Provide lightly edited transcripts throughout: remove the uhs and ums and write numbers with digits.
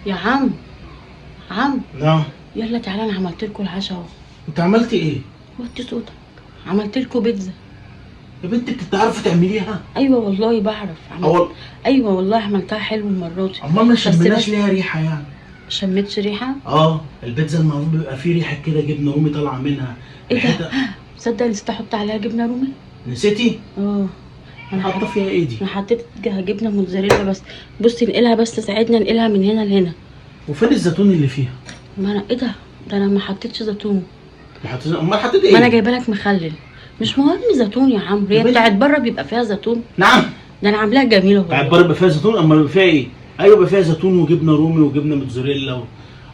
يا عم، عم. نعم. يلا تعالى، انا عملت لكم العشاء اهو. انت عملتي ايه؟ وطي صوتك. عملت لكم بيتزا. يا بنت انت بتعرفي تعمليها؟ ايوه والله بعرف. عملت. أول... ايوه والله عملتها حلو المرة دي. امال ما بس شميناش بس ليها ريحه يعني؟ شميتش ريحه؟ اه البيتزا المفروض بيبقى فيه ريحه كده، جبنه رومي طالعه منها. ايه ده؟ ريحتها. تصدق نسيت احط عليها جبنه رومي؟ نسيتي؟ اه انا حاطه فيها ايه دي؟ انا حطيت جبنه موتزاريلا بس. بصي نقلها بس، ساعدنا نقلها من هنا لهنا. وفين الزيتون اللي فيها؟ ما انا ايه ده؟ ده انا ما حطيتش زيتون. ما حطيتش؟ امال حطيتي ايه؟ ما انا جايبه لك مخلل. مش مهم زيتون يا عمرو، هي يا بنت- بتاعت بره بيبقى فيها زيتون. نعم. ده انا عاملاها جميلة بتاعت والله. بره بيبقى فيها زيتون؟ امال بيبقى فيها ايه؟ ايوه بيبقى فيها زيتون وجبنه رومي وجبنه موتزاريلا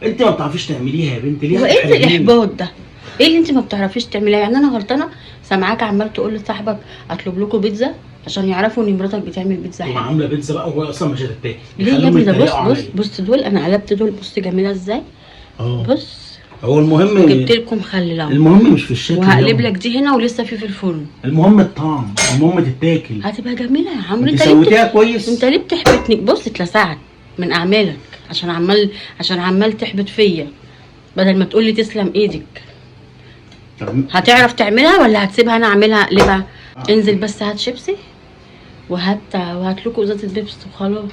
انت ما بتعرفيش تعمليها يا بنت، ليه هو ايه هتحرجيني؟ الاحباط ده؟ ايه اللي انت ما بتعرفيش تعمليها؟ يعني انا غلطانة؟ سامعاك عمال تقول لصاحبك اطلب لكم بيتزا عشان يعرفوا ان مراتك بتعمل بيتزا تقوم حلوة. عامله بيتزا بقى وهو اصلا مش هتتاكل. ليه يا يخلوهم ابني؟ ده بص يتريقوا بص عليا. بص دول انا قلبت دول، بص جميلة ازاي. اه بص هو المهم جبت لكم مخلل اهو. المهم مش في الشكل وهقلب يابا. لك دي هنا ولسه في الفرن. المهم الطعم، المهم تتاكل. هتبقى جميلة يا عمرو. انت انت ليه سويتيها كويس؟ انت ليه بتحبطني؟ بص اتلسعت من اعمالك عشان عمال تحبط فيا بدل ما تقولي تسلم ايدك. طب هتعرف تعملها ولا هتسيبها انا اعملها اقلبها؟ انزل بس هات شيبسي وهات لكم ازازة بيبسي وخلاص.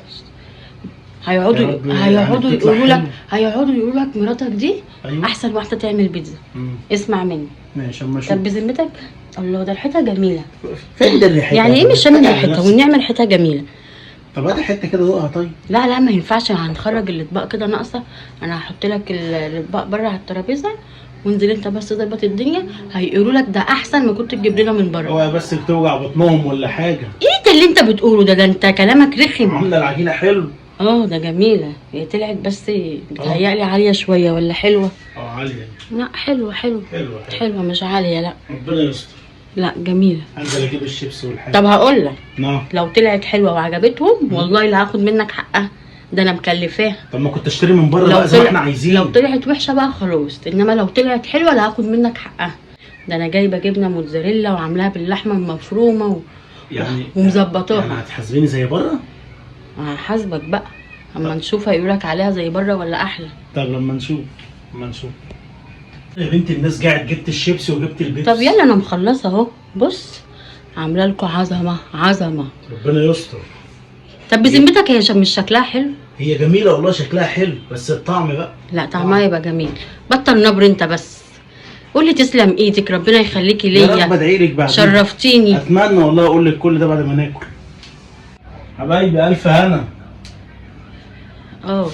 يا هيقعدوا رب يعني هيقعدوا تطلع يقولوا لك، حلو. هيقعدوا يقولوا لك مراتك دي ايوه احسن واحدة تعمل بيتزا. اسمع مني. ماشي اما اشوف. طب بذمتك، الله ده ريحتها جميلة. فين ده الريحة؟ يعني ايه مش شامم ريحتها؟ ونعمل ريحتها جميلة. طب هات حتة كده دوقها. طيب لا لا ما ينفعش، هنخرج الاطباق كده ناقصه. انا هحط لك الاطباق بره على الترابيزة وانزل انت بس ظبط الدنيا. هيقولوا لك ده احسن ما كنت تجيب لنا من بره. اوعى بس بتوجع بطنهم ولا حاجة. ايه ده اللي انت بتقوله ده؟ ده انت كلامك رخم. عامله العجينة حلو. اه ده جميلة، هي طلعت بس بتهيألي عالية شوية ولا حلوة؟ اه عالية. لا حلوة حلوة حلوة حلوة حلوة مش عالية. لا ربنا يستر. لا جميلة. انزل اجيب الشيبس والحاجة. طب هقول لك، نعم. لو طلعت حلوة وعجبتهم والله اللي هاخد منك حقها، ده انا مكلفاها. طب ما كنت اشتري من بره لو بقى زي ما احنا عايزين. لو طلعت وحشة بقى خلاص، انما لو طلعت حلوة لا هاخد منك حقها. ده انا جايبه جبنه موتزاريلا وعاملاها باللحمه المفرومه يعني ومظبطاها. يعني هتحاسبيني زي بره؟ هحاسبك بقى اما نشوف هيقولك عليها زي بره ولا احلى. طب لما نشوف، لما نشوف يا بنت الناس. قاعد جبت الشيبسي وجبت البيبسي. طب يلا انا مخلصة اهو. بص عامله لكم عظمه عظمه. ربنا يستر. طب بذمتك هي مش شكلها حلو؟ هي جميلة والله، شكلها حلو، بس الطعم بقى. لا طعمها يبقى جميل. بطل نبر انت بس، قولي تسلم ايدك، ربنا يخليكي يا رب ليا. ادعي لك بعدين. شرفتيني. اتمنى والله اقول لك كل ده بعد ما ناكل. حبايبي الف هنا. اه.